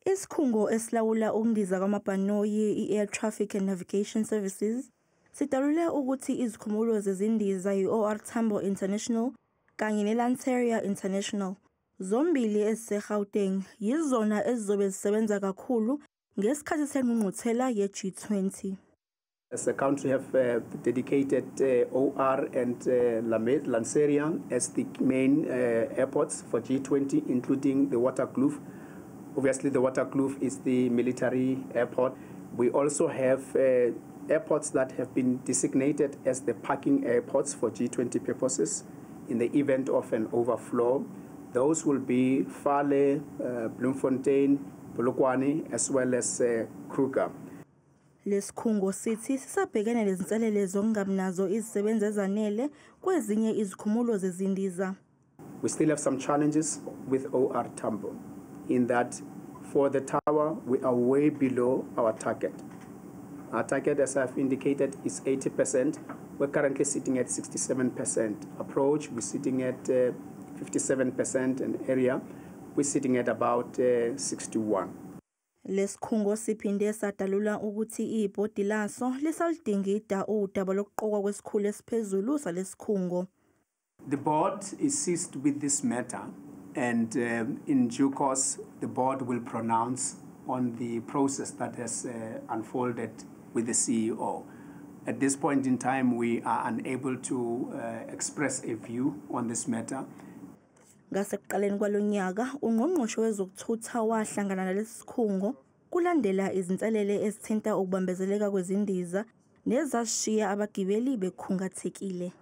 Isikhungo esilawula ukundiza kwamabhanoyi i-Air Traffic and Navigation Services sidalule ukuthi izikhumulo zezindiza i-OR Tambo International kanye ne-Lanseria International, zombili eziseGauteng, yizona ezizobe zisebenza kakhulu ngesikhathi sengqungquthela ye-G20. As a country have dedicated OR and Lanseria as the main airports for G20, including the Waterkloof. Obviously, the Waterkloof is the military airport. We also have airports that have been designated as the parking airports for G20 purposes in the event of an overflow. Those will be Farley, Bloemfontein, Polokwane, as well as Kruger. Lesikhungo sithi sisabhekene nezinselele zokungabi nazo izisebenzi ezanele kwezinye izikhumulo zezindiza. We still have some challenges with OR Tambo in that for the tower we are way below our target. Our target, as I've indicated, is 80%. We're currently sitting at 67%. Approach, we're sitting at 57%, and area, we're sitting at about 61. Lesikhungo siphinde sadalula ukuthi ibhodi laso lisaludingida udaba lokuqokwa kwesikhulu esiphezulu salesikhungo. The board is seized with this matter, and in due course the board will pronounce on the process that has unfolded with the CEO. At this point in time, we are unable to express a view on this matter. Ngasekuqaleni kwalonyaka, ungqongqoshe wezokuthutha wahlangana nalesi sikhungo kulandela izinselele ezithinta ukubambezeleka kwezindiza nezashiya abagibeli bekhungathekile.